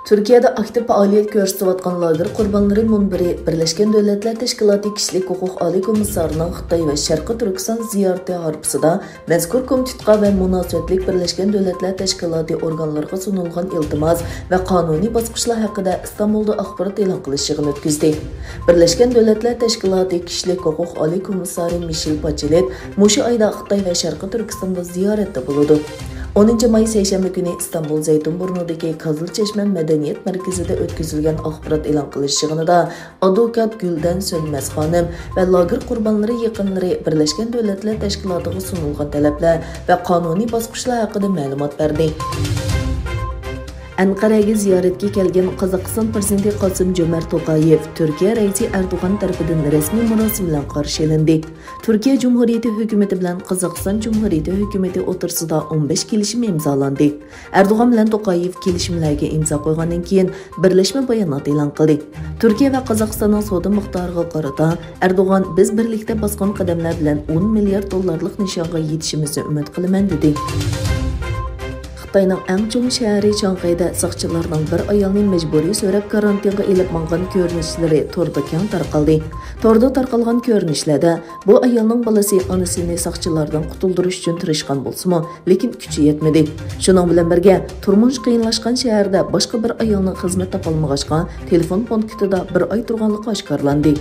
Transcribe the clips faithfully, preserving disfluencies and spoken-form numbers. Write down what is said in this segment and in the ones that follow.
تۈركىيەدە ئاكتىپ پائالىيەت كۆرسىتىۋاتقان لاگېر قۇربانلىرى مۇنبىرى بىرلەشكەن دۆلەتلەر تەشكىلاتى كىشىلىك ھوقۇق ئالىي كومىسسارىنىڭ خىتاي ۋە شەرقىي تۈركىستان زىيارىتى ھارپىسىدا مەزكۇر كومىتېتقا ۋە مۇناسىۋەتلىك بىرلەشكەن دۆلەتلەر تەشكىلاتى ئورگانلىرىغا سۇنۇلغان ئىلتىماس ۋە قانۇنىي باسقۇچلار ھەققىدە ئىستانبۇلدا ئاخبارات ئېلان قىلىش يىغىنى ئۆتكۈزدى. بىرلەشكەن دۆلەتلەر تەشكىلاتى كىشىلىك ھوقۇق ئالىي كومىسسارى مىشېل باچېلېت مۇشۇ ئايدا خىتاي ۋە شەرقىي تۈركىستاندا زىيارەتتە بولىدۇ. ئونىنچى ماي سەيشەنبە كۈنى ئىستانبۇل زەيتۇن بۇرنىدىكى قىزىل چەشمە مەدەنىيەت مەركىزىدە ئۆتكۈزۈلگەن ئاخبارات ئېلان قىلىش يىغىنىدا ئادۋوكات گۈلدەن سۆنمەس خانىم ۋە لاگېر قۇربانلىرى يېقىنلىرى بىرلەشكەن دۆلەتلەر تەشكىلاتىغا سۇنۇلغان تەلەپلەر ۋە قانۇنىي باسقۇچلار ھەققىدە مەلۇمات بەردى. ئەنقەرەگە زىيارەتكە كەلگەن قازاقىستان پىرېزىدېنتى قاسىم جۆمەرت توقايېۋ تۈركىيە رەئىسى ئەردوغان تەرىپىدىن رەسمىي مۇراسىم بىلەن قارشى ئېلىندى. تۈركىيە جۇمھۇرىيىتى ھۆكۈمىتى بىلەن قازاقىستان جۇمھۇرىيىتى ھۆكۈمىتى ئوتتۇرىسىدا ئون بەش كېلىشىم ئىمزالاندى. ئەردوغان بىلەن توقايېۋ كېلىشىملەرگە ئىمزا قويغاندىن كېيىن، بىرلەشمە بايانات ئېلان قىلدى. تۈركىيە ۋە قازاقىستاننىڭ سودا مىقدارىغا قارىتا، ئەردوغان، بىز بىرلىكتە باسقان قەدەملەر بىلەن ئون مىليارد دوللارلىق نىشانغا يېتىشىمىزنى ئۈمىد قىلىمەن، دېدى. خىتاينىڭ ئەڭ چوڭ شەھىرى شاڭخەيدە ساقچىلارنىڭ بىر ئايالنى مەجبۇرىي سۆرەپ كارانتىنغا ئېلىپ ماڭغان كۆرۈنۈشلىرى توردا كەڭ تارقالدى. توردا تارقالغان كۆرۈنۈشلەردە بۇ ئايالنىڭ بالىسى ئانىسىنى ساقچىلاردىن قۇتۇلدۇرۇش ئۈچۈن تىرىشقان بولسىمۇ، لېكىن كۈچى يەتمىدى. شۇنىڭ بىلەن بىرگە، تۇرمۇش قىيىنلاشقان شەھەردە باشقا بىر ئايالنىڭ خىزمەت تاپالمىغاچقا، تېلېفون پونكىتىدا بىر ئاي تۇرغانلىقى ئاشكارىلاندى.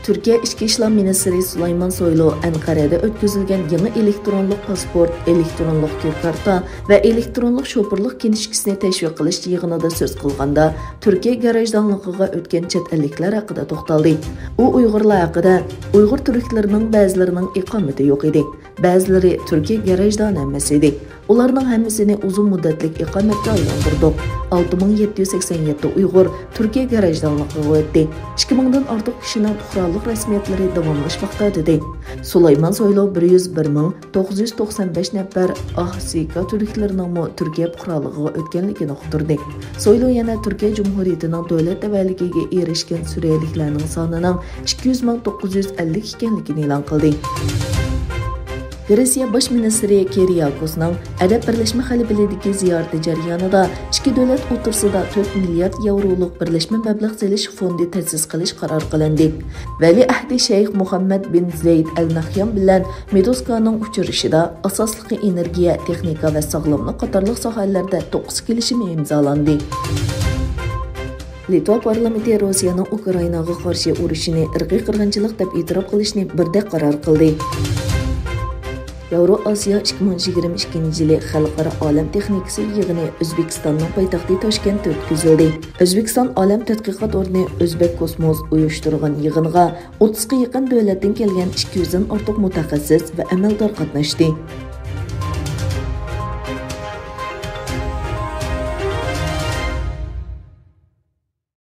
تۈركىيە ئىچكى ئىشلار مىنىستىرى سۇلايمان سويلۇ ئەنقەرەدە ئۆتكۈزۈلگەن يېڭى ئېلېكترونلۇق پاسپورت، ئېلېكترونلۇق كۆك كارتا ۋە ئېلېكترونلۇق شوپۇرلۇق كىنىشكىسىنى تەشۋىق قىلىش يىغىنىدا سۆز قىلغاندا، تۈركىيە گاراژدانلىقىغا ئۆتكەن چەت ئەللىكلەر ھەققىدە توختالدى. ئۇ ئۇيغۇرلار ھەققىدە، ئۇيغۇر تۈركلىرىنىڭ بەزىلىرىنىڭ ئىقامىتى يوق ئىدى. بەزىلىرى تۈركىيە گاراژدانى ئەمەس ئىدى. ئۇلارنىڭ ھەممىسىنى ئۇزۇن مۇددەتلىك ئىقامەتكە ئايلاندۇردۇق. ئالتە مىڭ يەتتە يۈز سەكسەن يەتتە ئۇيغۇر تۈركىيە گاراژدانلىقىغا ئۆتتى. ئىككى مىڭدىن ئارتۇق كىشىنىڭ پۇقرالىق رەسمىيەتلىرى داۋاملاشماقتا، دېدى. سۇلايمان سويلۇ بىر يۈز بىر مىڭ توققۇز يۈز توقسان بەش نەپەر ئاھ سىكا تۈركلىرىنىڭمۇ تۈركىيە پۇقرالىقىغا ئۆتكەنلىكىنى ئۇقتۇردى. سويلۇ يەنە تۈركىيە جۇمھۇرىيىتىنىڭ دۆلەت تەۋەلىكىگە ئېرىشكەن سۈرىيەلىكلەرنىڭ سانىنىڭ ئىككى يۈز مىڭ توققۇز يۈز ئەللىك ئىكەنلىكىنى ئېلان قىلدى. گرېتسىيە باش مىنىستىرى كىرىياكوسنىڭ ئەرەب بىرلەشمە خەلىپىلىكىدىكى زىيارىتى جەريانىدا ئىككى دۆلەت ئوتتۇرىسىدا تۆت مىليارد ياۋرولۇق بىرلەشمە مەبلەغ سېلىش فوندى تەسىس قىلىش قارار قىلىندى. ۋەلىئەھدى شەيخ مۇھەممەد بىن زەيد ئەل نەھيان بىلەن مېدوسكانىڭ ئۇچرىشىشىدا ئاساسلىقى ئېنېرگىيە، تېخنىكا ۋە ساغلاملىق قاتارلىق ساھەلەردە توققۇز كېلىشىم ئىمزالاندى. لىتۋا پارلامېنتى روسىيەنىڭ ئۇكرائىناغا قارشى ئۇرۇشىنى ئىرقىي قىرغىنچىلىق دەپ ئېتىراپ قىلىشنى بىردەك قارار قىلدى. ياۋرو ئاسىيا ئىككى مىڭ يىگىرمە ئىككىنچى يىلى خەلقئارا ئالەم تېخنىكىسى يىغىنى ئۆزبېكىستاننىڭ پايتەختى تاشكەنتتە ئۆتكۈزۈلدى. ئۆزبېكىستان ئالەم تەتقىقات ئورنى ئۆزبېك كوسموس ئۇيۇشتۇرغان يىغىنغا ئوتتۇزغا يېقىن دۆلەتتىن كەلگەن ئىككى يۈزدىن ئارتۇق مۇتەخەسسىس ۋە ئەمەلدار قاتناشتى.